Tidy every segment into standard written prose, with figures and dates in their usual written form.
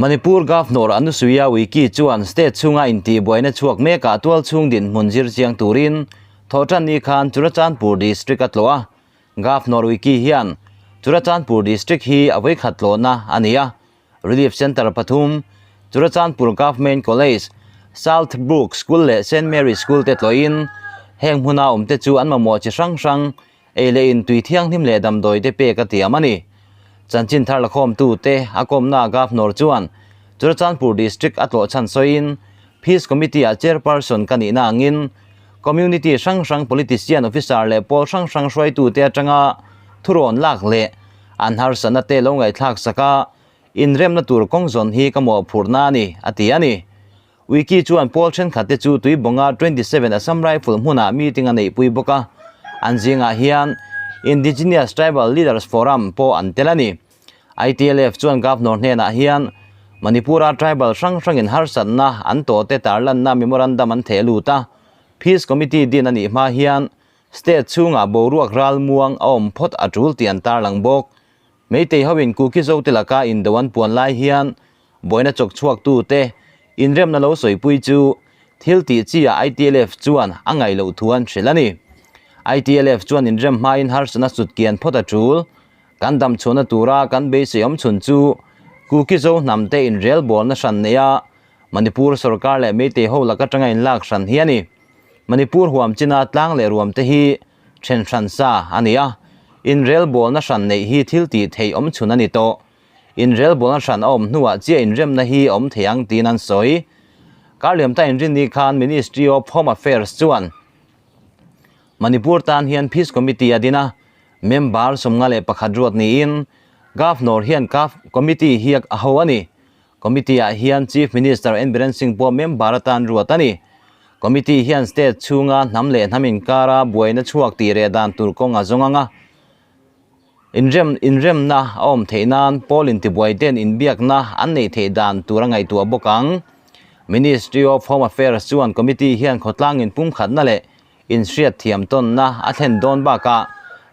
Manipur Governor Anusuiya Uikey chuan state chhunga intihbuaina chhuak mekah tualchhung dinhmun zir chiang turin Thawhtanni khan Churachandpur District a tlawh a. Governor Uikey hian Churachandpur District hi a vawikhat tlawhna a ni a. Relief Centre pathum, Churachandpur Government College, South Brook School leh Saint Mary School te tlawhin heng hmuna awmte chu an mamawh chi hrang hrang Ei leh in tui thianghlim leh damdawi te pek a tiam a ni. Chanchin thar lakhawmtute a kawmna Governor chuan Churachandpur District a tlawh chhan sawiin Peace Committee ah Chairperson ka nihna angin Community hrang hrang politician officer leh pawl hrang hrang hruaitute atanga thurawn lak leh an harsatna te lo ngaihthlak sak a inremna tur kawng zawn hi ka mawhphurhna a ni, a ti a ni. Wiki chuan pawl thenkhat te chu Tuibonga 27 Assam Rifle hmunah meeting a neihpui bawk a, an zingah hian Indigenous Tribal Leaders Forum pawh an tel a ni. ITLF chuan Governor hnenah hian Manipur-a tribal hrang hrangin harsatna an tawhte tarlanna memorandum an theh lut a, Peace Committee din a nih hma hian state chhungah boruak ralmuang a awm phawt a tul tih an tarlang bawk. Meitei hoin Kuki Zote laka indo an puan lai hian buaina chawk chhuaktute inremna lo sawipui chu thil tih chi ah ITLF chuan a ngaih loh thu an hrilh a ni. ITLF chuan inrem hmain harsatna sut kian phawt a tul. Kan dam chhuahna tura kan beisei awm chhun chu Kuki Zo hnamte inrelbawlna hran neia Manipur sorkar leh Meitei ho laka tanga inlak hran hi a ni. Manipur huam china tlang leh ruamte hi Then hran sa a ni a, inrelbawlna hran neih hi thil tih theih awm chhun a ni tawh. Inrelbawlna hran a awm hnuah chiah inremna hi a awm thei ang tiin an sawi. Karliamta inrinni khan Ministry of Home Affairs chuan Manipur tan hian Peace Committee a din a, member 51 ruat niin Governor hian Committee hi a ho a ni. Committee-ah hian Chief Minister N Biren Singh pawh member atan ruat a ni. Committee hian state chhunga hnam leh hnam inkara buaina chhuak tih reh dan tur kawng a zawng ang a. Inrem inremna a awm theih nan pawl intibuai ten inbiakna an neih theih dan tur a ngaihtuah bawk ang. Ministry of Home Affairs chuan committee hian khawtlang inpumkhatna leh inhriat thiam tawnna a thlen dawn bakah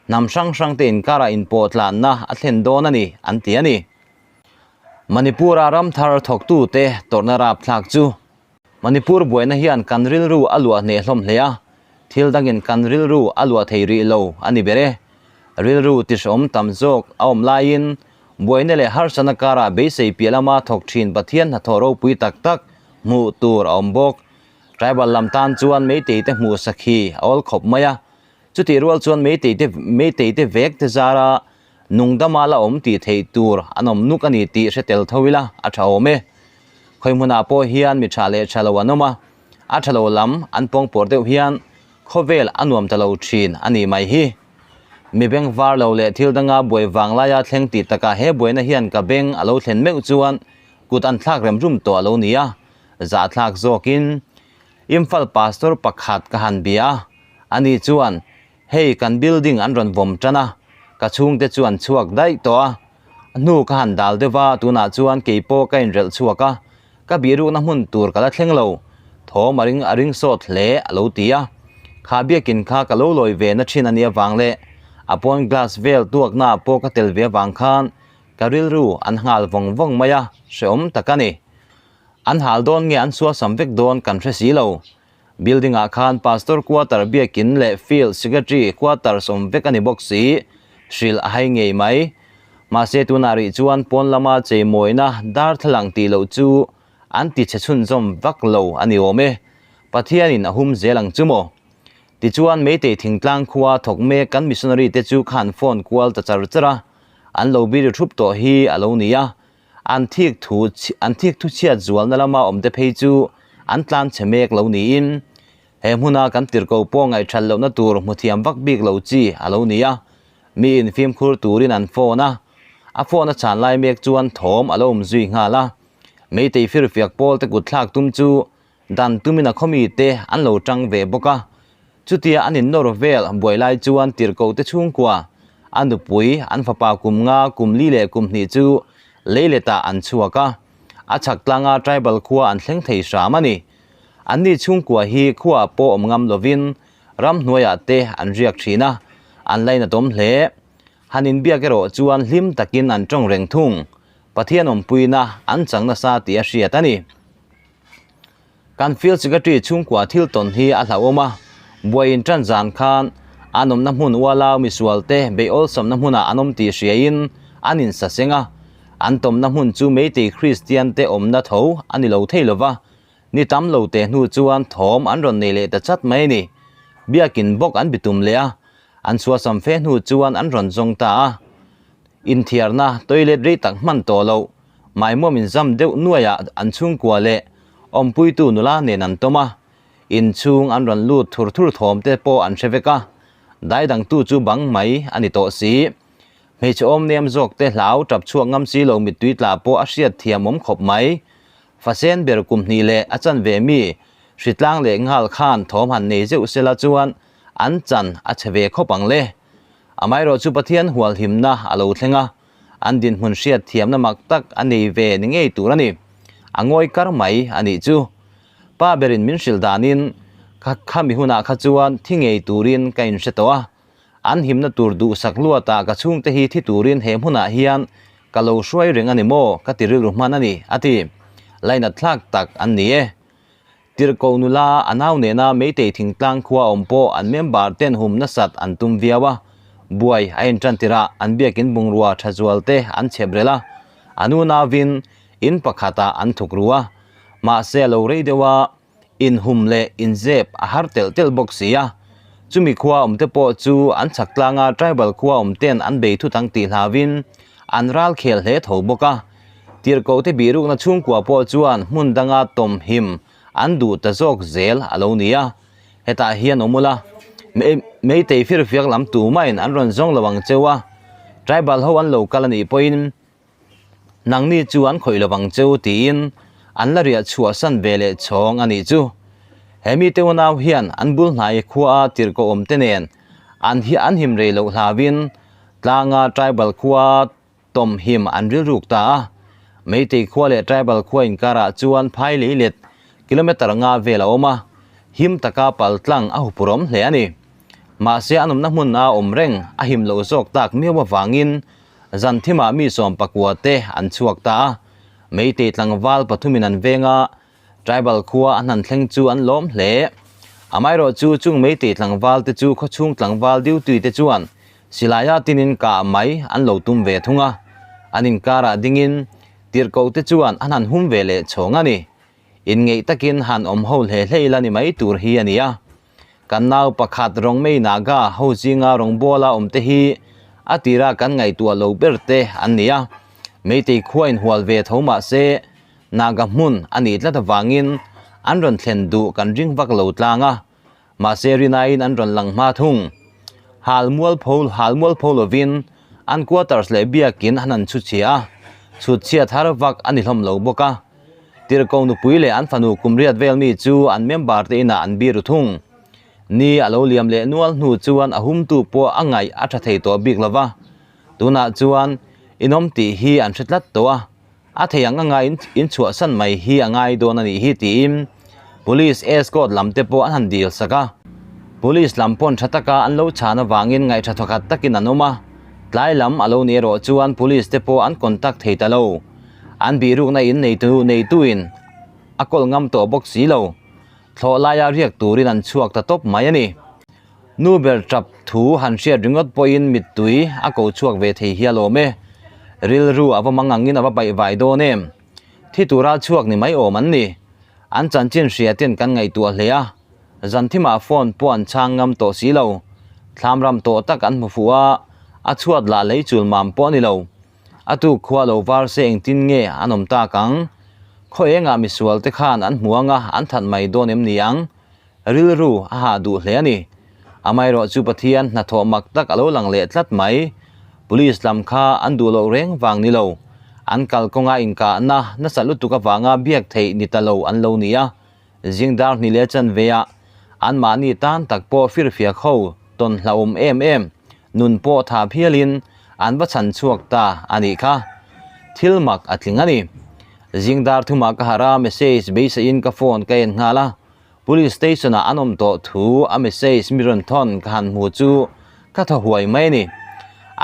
hnam hrang hrangte inkara inpawhtlanna a thlen dawn a ni, an ti a ni. Manipur-a ram thar thawktute tawrhna rapthlak chu Manipur buaina hian kan rilru a luah hneh hlawm hle a, thil dangin kan rilru a luah thei rih lo a ni ber e. Rilru tihrehawm tam zawk a awm laiin buaina leh harsatna karah beisei piah lama thawk thin Pathian hnathawh ropui tak tak hmuh tur a awm bawk. Tribal lam tan chuan Meitei te hmuh sakhi a awl khawp mai a, chutih rual chuan Meitei te Meitei te vek te zara Nungdama la awm tih theih tur an awm nuk a ni tih hre tel tho ila a tha awm e. Khawi hmunah pawh hian mi tha leh tha lo an awm a, a tha lo lam an pawngpawr deuh hian khawvel a nuam ta lo thin a nih mai hi. Mi beng var lo leh thil danga buai vang laia thleng tih takah he buaina hian ka beng a lo thlen meuh chuan kut an thlak rem rum tawh a lo ni a, zahthlak zawkin Imphal Pastor pakhat ka han bia a, ani chuan Hei kan building an rawn vawm tan a, ka chhungte chu an chhuak daih tawh a. A hnu ka han dal deuh a, tunah chuan kei pawh ka inrelh chhuak a, ka bihrukna hmun tur ka la thleng lo, thawm a ring a ring sawt hle a lo ti a. Kha biakin kha ka lo lawi ve na thin a nih avang leh a pawn glass vel tuakna ah pawh ka tel ve avang khan ka rilru an nghal vawng vawng mai a, hrehawm tak a ni. An hal dawn nge an suasam vek dawn kan hre si lo. Building ah khan Pastor quarter biakin leh Field Secretary quarters awm vek a ni bawk si, hrilh a hai ngei mai. Mahse tunah rih chuan pawn lama cheimawina darthlalang tih loh chu an ti chhe chhunzawm vak lo a ni awm e. Pathianin a hum zel ang chu maw? Tichuan Meitei thingtlang khua thawk mek kan missionary te chu khan phone kual ta char char a, an lo biri thup tawh hi a lo ni a. An thik thu an thik thu chhiat zualna lama awmte phei chu an tlan chhe mek lo niin he hmuna kan tirhko pawh ngaihthat lohna tur hmu thiam vak bik lo chi a lo ni a. Mi in fimkhur turin an phone a, a phone a chhan lai mek chuan thawm a lo awm zui nghal a. Meitei firfiak pawl te kut thlak tum chu dan tumin a khawmi te an lo tang ve bawk a. Chutia an innawr vel buai lai chuan tirhkoh te chhungkua, a nupui, an fapa kum nga, kum li leh kum hnih chu leiletah an chhuak a, a chhak tlanga tribal khua an thleng thei hram a ni. Anni chhungkua hi khuaah pawh awm ngam lovin ramhnuaiah te an riak thin a, an lainatawm hle. Han inbiak erawh chuan hlim takin an tawng reng thung. Pathian awmpuina an chang nasa tih a hriat a ni. Kan Field Secretary chhungkua thil tawn hi a hlauhawm a, buai inṭan zan khan an awmna hmun ualau misualte beih awlsamna hmunah an awm tih hriain an insaseng a, an tawmna hmun chu Meitei Kristiante awmna tho a ni lo thei lo va, ni tam lo teh hnu chuan thawm an rawn nei leh ta chat mai a ni. Biakin bawk an bitum leh a, an chhuahsam fe hnu chuan an rawn zawng ta a. Inthiarna toilet rei tak hman tawh loh Maimuam inzam deuh nuaiah an chhungkua leh awmpuitu nula nen an tawm a, inchhung an rawn lut thur thur thawm te pawh an hre vek a, dai dangtu chu bang mai a ni tawh si. Hmeichhe awm nem zawk te hlau tap chhuak ngam si lo mittui tla pawh a hriat thiam awm khawp mai. Fasen ber kum hnih leh a chanve mi hritlang leh nghal khan thawm han nei zeuh sela chuan an chan a chhe ve khawp ang le. Amaherawhchu Pathian hualhimna a lo thleng a, An dinhmun hriat thiamna mak tak a nei ve ni ngei tur a ni. A ngawi kar mai a nih chu. Pa berin min hrilh danin kha khami hunah kha chuan thi ngei turin ka inhre tawh a. An himna tur duhsak luatah ka chhungte hi thi turin he hmunah hian ka lo hruai reng a ni maw ka ti rilru hman a ni, a ti. Lainat thlak tak an ni e. Tirhkoh nula a nau nena Meitei thingtlang khua awm pawh an member ten hum nasat an tum viau a, buai a intan tirah an biakin bungrua tha zual te an chhep rel a, a nu nauvin in pakhatah an thuk ru a, mahse a lo rei deuh a, inhum leh inzep a har telh telh bawk si a, chumi khua awm te pawh chu an chhak tlanga tribal khua awm ten an bei thut ang tih hlauin an ral khel hle tho bawk a. Tirhkohte bihrukna chhungkua pawh chuan hmun danga tawm him an duh ta zawk zel a lo ni a, hetah hian awm ula, Meitei firfiak lam tumahin an rawn zawng lo ang cheu a, tribal ho an lo kal a nih pawhin nangni chu an khawih lo vang cheu tiin an la riah chhuahsan ve leh chhawng a nih chu. He mite unau hian an bul hnai khua tirhkoh awmte nen an hi an him rei loh hlauin tlanga tribal khua Tawm him an rilruk ta a, Meitei khua leh Tribal khua inkarah chuan phai lei let kilometre nga vel a awm a, him taka pal tlang a hupurawm hle a ni. Mahse an awmna hmun a awm reng a him loh zawk tak miau avangin zan thimah mi 14 te an chhuak ta a, Meitei tlangval pathumin an veng a, Tribal khua an han thleng chu an lawm hle. Amaherawh chu chung Meitei tlangval te chu khawchhung tlangval duty te chuan Silaia tinin kah mai an lo tum ve thung a, an inkarah dingin tirhkoh te chuan an han hum ve leh chhawng a ni. Inngeih takin han awm ho hle hle ila ni mai tur hi a ni a. Kan nau pakhat Rongmei Naga ho zinga rawngbawla awm te hi a tira kan ngaihtuah lo ber te an ni a. Meitei khua inhual ve tho mah se Naga hmun a nih tlat avangin an rawn thlen duh kan ring vak lo tlang a. Mahse rinaiin an rawn lang hma thung. Hal mualpho hal mualpho lovin an quarters leh biakin an han chhu chhia a, chhut chhiat har vak a ni hlawm lo bawk a. Tirhkoh nupui leh an fanu kum riat vel mi chu an member te inah an biru thung. Ni a lo liam leh nual hnu chuan a humtu pawh a ngaih a tha thei tawh bik lova. Tunah chuan inawm tih hi an hre tlat tawh a. A thei ang anga inchhuahsan mai hi a ngai dawn a nih hi tiin Police escort lam te pawh an han dil sak a. Police lam pawn tha taka an lo chhan avangin ngaihṭha thawkhat takin an awm a, tlai lam a lo nih erawh chuan Police te pawh an contact thei ta lo. An bihrukna in neitu neituin a kawl ngam tawh bawk si lo. Thlawh laia riak turin an chhuak ta tawp mai a ni. Nu ber tap thu han hriat ringawt pawhin mittui a ko chhuak ve thei hi a lawm e. Rilru a va mang angin a va paih vai dawn em. Thi tura chhuak ni mai awm an ni. An chanchin hria ten kan ngaihtuah hle a. Zan thimah phone pawh an chhang ngam tawh si lo. Thlam ram tawh tak an hmu fuh a, a chhuat lah lei chul mam pawh a ni lo. A tuk khua lo var se engtin nge an awm tak ang? Khaw engah misual te khan an hmu anga an that mai dawn em ni ang? Rilru a hah duh hle a ni. Amaherawh chu Pathian hnathawh mak tak a lo lang leh tlat mai. Police lam kha an duh loh reng vang ni lo. An kalkawnga inkahna nasa lutuk avanga biak theih ni ta lo an lo ni a. Zingdar hni leh chanveah anmahni tan tak pawh firfiak ho tawn hlauhawm em em nun pawh tha phialin an va chhan chhuak ta a nih kha. Thil mak a tling a ni. Zingdar thumah ka harh a, message beiseiin ka phone ka en nghal a. Police station ah an awm tawh thu a message mi rawn thawn ka han hmu chu ka thaw huai mai a ni.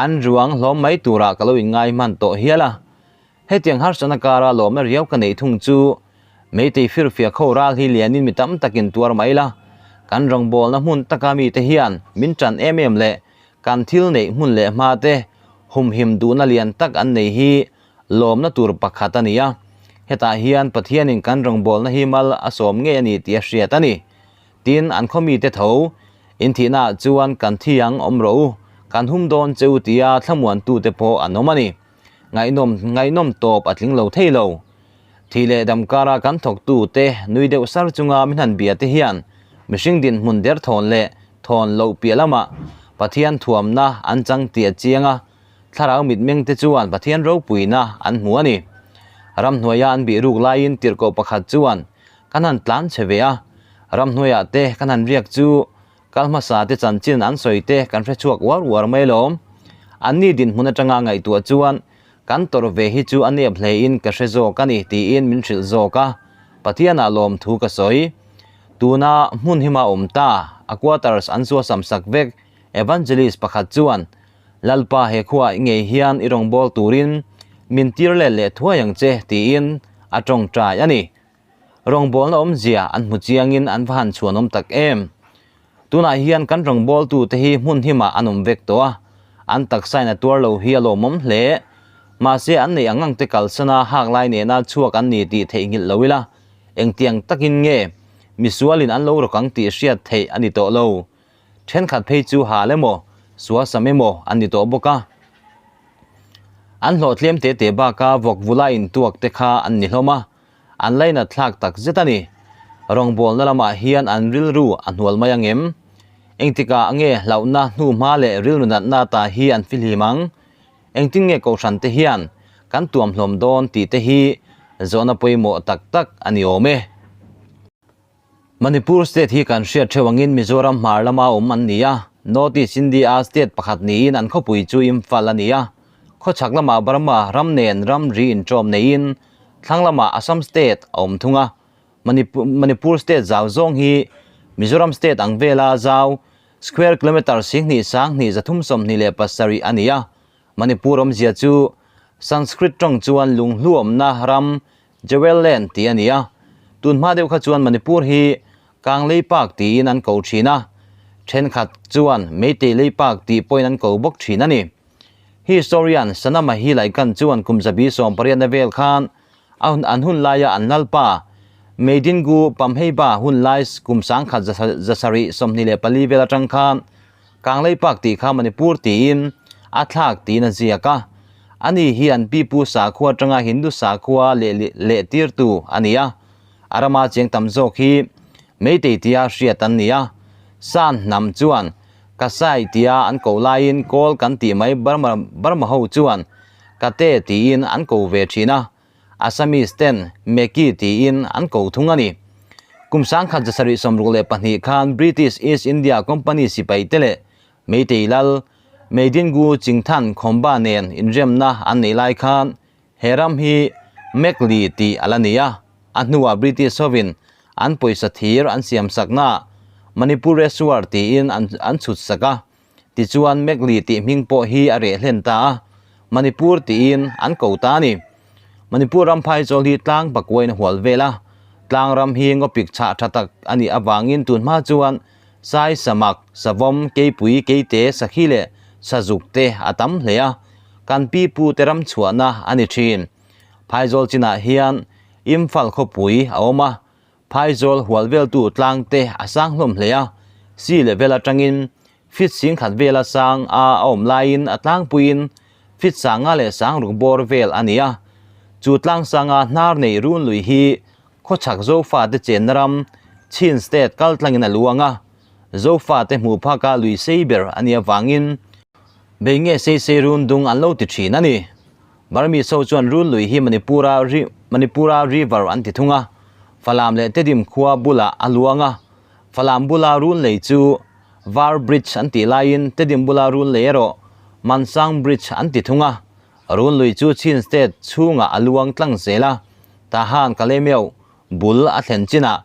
An ruang hlawm mai turah ka lo inngai hman tawh hial a. Hetiang harsatna kara lawmna riau ka neih thung chu Meitei firfiak ho ral hi lianin mi tam takin tuar mai la, kan rawngbawlna hmun taka mite hian min tan em em leh kan thil neih hmun leh hma te humhim duhna lian tak an nei hi lawmna tur pakhat a ni a. Hetah hian Pathianin kan rawngbawlna hi mal a sawm ngei a ni tih a hriat a ni. Tin, an khaw mite tho, In thihnaah chuan kan thi ang awm rawh u, kan hum dawn che u tia thlamuantute pawh an awm a ni. Ngaihnawm ngaihnawm tawp a tling lo thei lo. Thih leh dam kara kan thawktute nui deuh sar chunga min han bia te hian mihring dinhmun derthawn leh thawn loh piah lamah Pathian thuamna an chang tih a chiang a, thlarau mitmeng te chuan Pathian ropuina an hmu a ni. Ramhnuaia an bih ruk laiin tirhkoh pakhat chuan kan han tlan che ve a, ramhnuaiah te kan han riak chu Kal hmasa te chanchin an sawi te kan hre chhuak uar uar mai lawm. Anni dinhmun atanga ngaihtuah chuan kan tawrh ve hi chu a nep hlein ka hre zawk a ni tiin min hrilh zawk a, Pathianah lawmthu ka sawi. Tuna hmun hima awm ta, a quarters an suasam sak vek Evangelist pakhat chuan, Lalpa he khuaah ngei hian i rawngbâwl turin min tir let leh thuai ang che tiin a tawngtai a ni. Rawngbawlna awmzia an hmu chiangin an va han chhuanawm tak em! Tunah hian kan rawngbawltute hi hmun himah an awm vek tawh a, an taksain a tuar lo hi a lawmawm hle. Mahse an neih ang ang te kalsana hak lai nena chhuak an ni tih theihnghilh lo ila, engtiang takin nge misualin an lo rawk ang tih hriat theih a ni tawh lo. Thenkhat phei chu hal emaw, suasam emaw an ni tawh bawk a. An hlawhtlem te te baka vawk vula intuak te kha an ni hlawm a. An lainat thlak tak zet a ni. Rawngbawlna lamah hian an rilru a hnual mai ang em? Engtikah nge hlauhna hnuhma leh rilru natna ta hi an fihlim ang? Engtin nge kohhran te hian kan tuamhlawm dawn tih te hi zawhna pawimawh tak tak a ni awm e. Manipur state hi kan hriat theuh angin Mizoram hmar lama awm an ni a, North East India state pakhat niin an khawpui chu Imphal a ni a. Khawchhak lamah Burma ram nen ramri inṭawm neiin thlang lamah Assam state a awm thung a. Manipur state zau zawng hi Mizoram state ang vela zau square kilometre 10 sang 2,327 a ni a. Manipur awmzia chu Sanskrit tawng chuan lunghluawmna ram Jewel Land tih a ni a, tun hma deuh kha chuan Manipur hi Kanglei Park tiin an ko thin a, thenkhat chuan Meitei Lei Park tih pawhin an ko bawk thin a ni. Historian Sanamahi Laikan chuan kum zabi sawmpariatna vel khan an hun laia an lalpa Meidingu Pamheiba hun lai kum sangkhat zasarih 24 vel atang khan Kanglei Park tih kha Manipur tiin a thlak tiin a ziak a. Ani hi an pipu sakhua atanga Hindu sakhua leh lehtirtu a ni a. A rama cheng tam zawk hi Meitei tia hriat an ni a. San hnam chuan Kasai tia an ko laiin Kawl kan tih mai Burma Burma ho chuan Kate tiin an ko ve thin a. Assamese ten Meki tiin an ko thung a ni. Kum 1762 khan British East India Company sipai te leh Meitei lal Meidingu Chingthan Khawmba nen inremna an neih lai khan he ram hi Mekli tih a la ni a, a hnuah British hovin an pawisa thir an siam saknaah Manipureswar tiin an chhut sak a. Tichuan Mekli tih hming pawh hi a reh hlen ta a, Manipur tiin an ko ta a ni. Manipur ram phaichawl hi tlang pakuain a hual vel a, tlang ram hi ngawpik chhah tha tak a nih avangin tun hma chuan Sai, Samak, Savawm, Keipui, Keite, Sakhi leh Sazuk te a tam hle a, kan pi pu te ram chhuahna a ni thin. Phaizawl chinah hian Imphal khawpui a awm a, Phaizawl hual veltu tlang te a sang hlawm hle a, sea level atangin feet singkhat vela sang a a awm laiin a tlangpuiin feet sanga leh sangruk bawr vel a ni a. Chu tlang sanga hnar nei run lui hi khawchhak Zofate chenna ram Chin State kal tlangin a luang a, Zofate hmuh phaka lui sei ber a nih avangin bei nge sei sei run dung an lo ti thin a ni. Burmese ho chuan run lui hi Manipura Manipura River an ti thung a, Falam leh Tedim khua bulah a luang a, Falam bula run lei chu Var Bridge an tih laiin Tedim bula run lei erawh Mansang Bridge an ti thung a, run lui chu Chin State chhungah a luang tlang zel a, Tahan Kalemeu bul a thlen chinah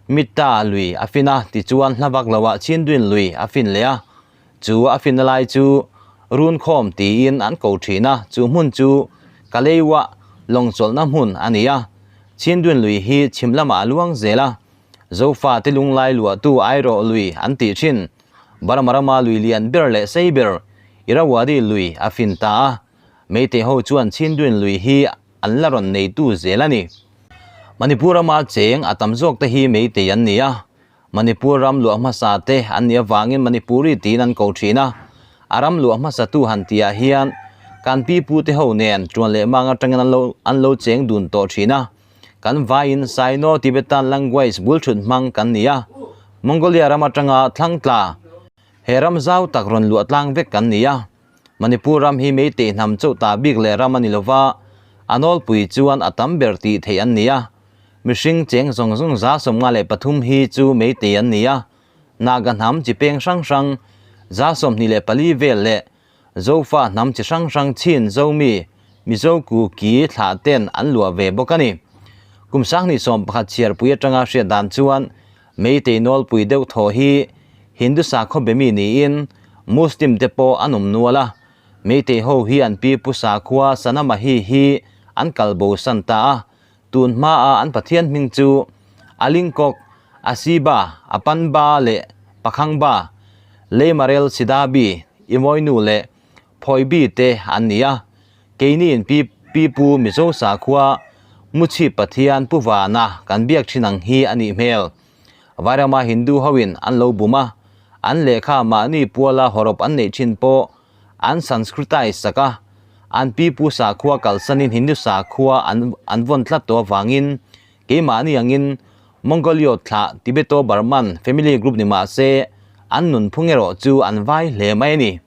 Mitta lui a fin a, tichuan hla vak loah Chinduin lui a fin leh a, Chu a finna lai chu Runkhawm tiin an ko thin a, chu hmun chu Kaleiwa lawng chawlhna hmun a ni a. Chindwin lui hi chhim lamah a luang zel a, Zofate lunglai luahtu Airawh lui an tih thin. Burma rama lui lian ber leh sei ber Irrawaddy lui a fin ta a, Meitei ho chuan Chindwin lui hi an la rawn neitu zel a ni. Manipur rama cheng a tam zawk te hi Meitei an ni a, Manipur ram luah hmasa te an nih avangin Manipuri tiin an ko thin a, a ram luah hmasatu han tihah hian kan pi pu te ho nen tuan leh mang atangin an lo an lo cheng dun tawh thin a, kan vaiin Sino-Tibetan language bul thut hmang kan ni a, Mongolia ram atanga thlangtla he ram zau tak rawn luah tlang vek kan ni a. Manipur ram hi Meitei hnam chauh ta bik leh ram a ni lova, a nawlpui chuan a tam ber tih theih an ni a. Mihring cheng zawng zawng 53 hi chu Meitei an ni a, Naga hnam chi peng hrang hrang 24 vel leh Zofa hnam chi hrang hrang chin Zomi, Mizo ku ki thlah ten an luah ve bawk a ni. Kum 2011 chhiarpui atanga hriat dan chuan Meitei nawlpui deuh thaw hi Hindu sakhaw bemi niin Muslim te pawh an awm nual a, Meitei ho hi an pi pu sakhua Sanamahi hi an kal bo san ta a, tun hmaa an Pathian hming chu Alingkawk, Asiba, Apanba leh Pakhangba, Leimarel Sidabi, Imoinu leh Phawibi te an ni a, keiniin pi pi pu Mizo sakhua Muchhip Pathian Pu Vana kan biak thin ang hi a nih hmel. Vairama Hindu hoin an lo bum a, an lehkha mahni puala hawrawp an neih thin pawh an Sanskritize sak a, an pi pu sakhua kalsanin Hindu sakhua an an vawn tlat tawh avangin keimahni angin Mongoliot thlah Tibeto-Burman family group ni mah se an nunphung erawh chu an vai hle mai a ni.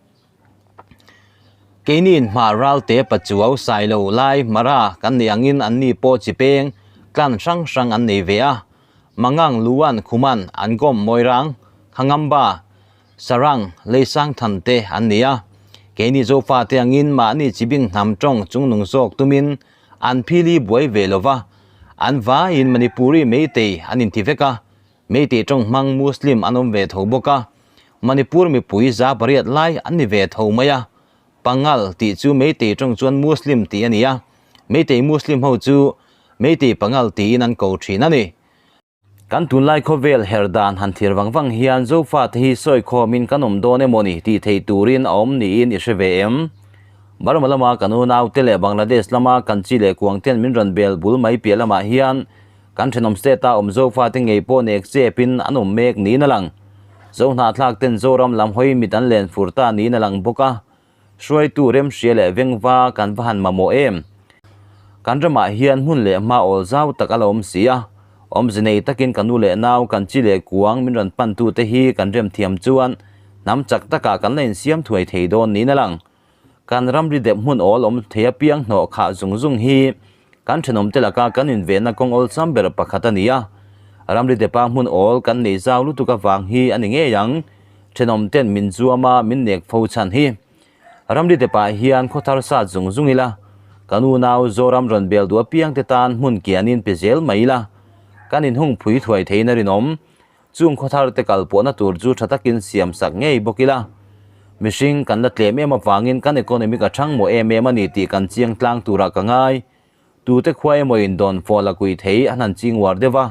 Keiniin hma ralte pachuau sai lo lai mara kan nei angin anni pawh chi peng tlan hrang hrang an nei ve a. Mangang Luan Khuman an gawm Moirang, Khangamba, Sarang, Leisang than te an ni a. Keini Zofa te angin mahni chi bing hnam tawng chungnung zawk tumin an phili buai ve lo va, an vaiin Manipuri Meitei an inti vek a. Meitei tawng hmang Muslim an awm ve tho bawk a, Manipur mipui 800 lai an ni ve tho mai a, Pangal tih chu Meitei tawng chuan Muslim tih a ni a, Meitei Muslim ho chu Meitei Pangal tiin an ko thin a ni. Kan tunlai khawvel her dan han thlir vang vang hian Zofate hi sawi khawmin kan awm dawn emaw ni tih theih turin a awm niin i hre ve em? Burma lama kan unaute leh Bangladesh lama kan chi leh kuangten min rawn bel bul mai piah lamah hian Kan thenawm state-a awm Zofate ngei pawh nek chepin an awm mek niin a lang. Zohnahthlak ten Zoram lam hawi mit an len fur ta niin a lang bawk a. Hruaitu remhria leh vengva kan va han mamawh em? Kan ramah hian hmun leh hma awl zau tak a la awm si a. Awmze nei takin ka nu leh nau, kan chi leh kuang min rawn pantute hi kan remthiam chuan hnam chak takah kan la insiam thuai thei dawn niin a lang. Kan ramri dep hmun awl awm thei apiang hnawh khah zung zung hi kan thenawmte laka kan invenna kawng awlsam ber pakhat a ni a. Ramri depa hmun awl kan nei zau lutuk avang hi a ni ngei ang, thenawmten min zuam a min nek fo chhan hi. Ramri depah hian khaw thar sat zung zung ila, kan unau Zoram rawn bel duh apiangte tan hmun kianin pe zel mai ila, kan inhung phui thuai theiin a rinawm. Chung khaw thar te kal pawhna tur chu tha takin siam sak ngei bawk ila. Mihring kan la tlem em avangin kan economic a thang mawh em em a ni tih kan chiang tlang turah ka ngai. Tute khua emaw in dawn fawh la kui thei an han ching uar deuh a,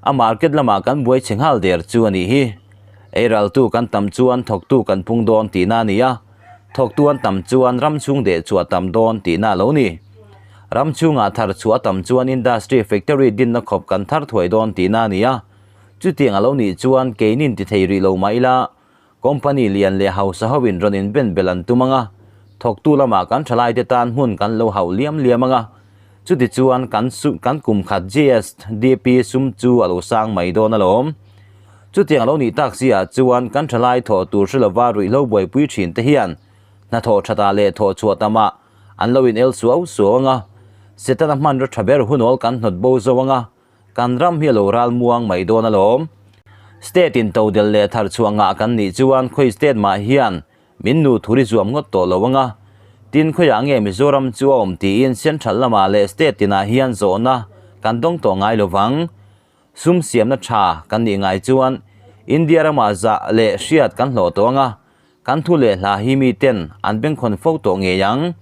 a market lamah kan buai chhe nghal der chu a nih hi. Eiraltu kan tam chuan thawktu kan pung dawn tihna a ni a, thawktu an tam chuan ram chhung deh chhuah tam dawn tihna a lo ni. Ram chhungah thar chhuah a tam chuan industry factory dinna khawp kan thar thuai dawn tihna a ni a, Chutiang a lo nih chuan keinin ti thei rih lo mah ila, company lian leh hausa hoin rawn inben bel an tum ang a, thawktu lamah kan thalaite tan hmun kan lo hauh liam liam ang a, chuti chuan kan kan kum khat GSDP sum chu a lo sang mai dawn alawm. Chutiang a lo nih tak si ah chuan kan thalai thawh tur hre lova ruihhlo buaipui thin te hian hnathawh thatah leh thawh chhuah tamah an lo in el suau suau ang a, Setana hmanraw tha ber hunawl kan hnawt bo zo ang a, Kan ram hi a lo ral muang mai dawn alawm. State in todel leh thar chhuah ngah kan nih chuan khawi state mah hian min nu thuri zuam ngawt tawh lo anga. Tin khawiah nge Mizoram chu a awm tiin central lamah leh state tinah hian zawhna kan dawng tawh ngai lovang. Sum siamna tha kan nih ngai chuan India ramah zah leh hriat kan hlawh tawh anga. Kan thu leh hla hi miten an bengkhawn fo tawh ngei ang.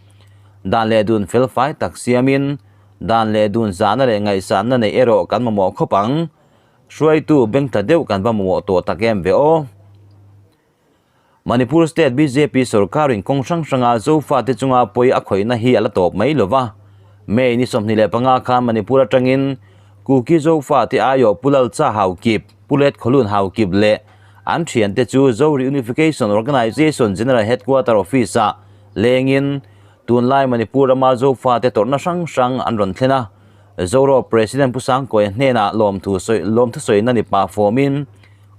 Dan leh dun fel fai tak siamin. Dan leh dun zahna leh ngaihsanna neih erawh kan mamawh khawp ang. Hruaitu beng tla deuh kan va mamawh tawh tak em ve aw. Manipur State bjp sorkarin kawng hrang hranga Zofate chunga pawi a khawihna hi a la tawp mai lo va. May ni 25 khan Manipur atangin Kuki Zofate aiawh Pu Lalcha Haokip, Pu Let Khawlun Haokip leh an thiante chu Zo Reunification Organisation General Headquarter Office-ah lengin tunlai Manipur rama Zofate tawrhna hrang hrang an rawn thlen a. Zoro President Pu Sangkawia hnenah lawmthu sawi lawmthu sawina ni pah fawmin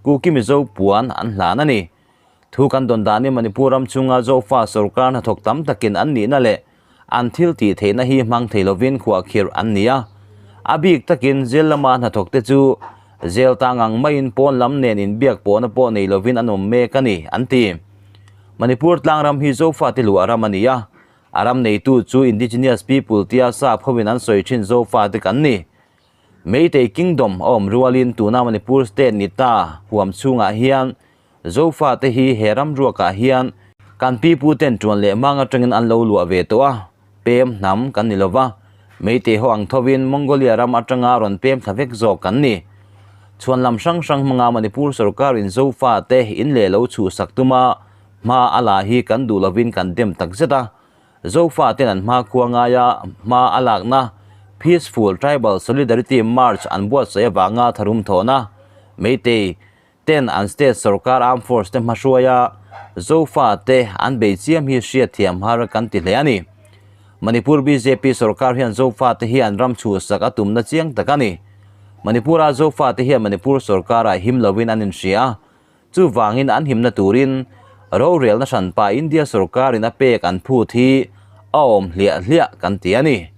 Kuki Mizo puan an hlan a ni. Thu kan dawn danin Manipur ram chhunga Zofa sorkar hnathawk tam takin an nihna leh an thil tih theihna hi hmang thei lovin khuahkhirh an ni a. A bik takin jail lama hnathawk te chu jail tang ang maiin pawn lam nen inbiak pawhna pawh nei lovin an awm mek a ni, an ti. Manipur tlangram hi Zofa te luah ram a ni a, a ram neitu chu Indigenous people tia sap hovin an sawi thin Zofa te kan ni. Meitei Kingdom a awm rualin tuna Manipur State ni ta huam chhungah hian Zofa te hi he ram ruakah hian kan pipu ten tuan leh mang atangin an lo luah ve tawh a, pem hnam kan ni lova, Meitei ho ang thovin Mongolia ram atanga rawn pem thla vek zawk kan ni. Chhuan lam hrang hrang hmanga Manipur sorkarin Zofa te in leh lo chhuhsak tuma hma a la hi kan duh lovin kan dem takzet a, Zofa ten an hmakhua ngaia hma a lakna Peaceful Tribal Solidarity March an buatsaih avanga tharum thawhna Meitei ten an state sorkar armed force te hmahruaia Zofa te an bei chiam hi hriatthiam har kan ti hle a ni. Manipur bjp sorkar hian Zofa te hi an ram chhuhsak a tumna chiang tak a ni. Manipur-a Zofa te hian Manipur sorkarah him lovin an inhria a, Chuvangin an himna turin rorelna hranpa India sorkarin a pek an phut hi a awm hliah hliah kan ti a ni.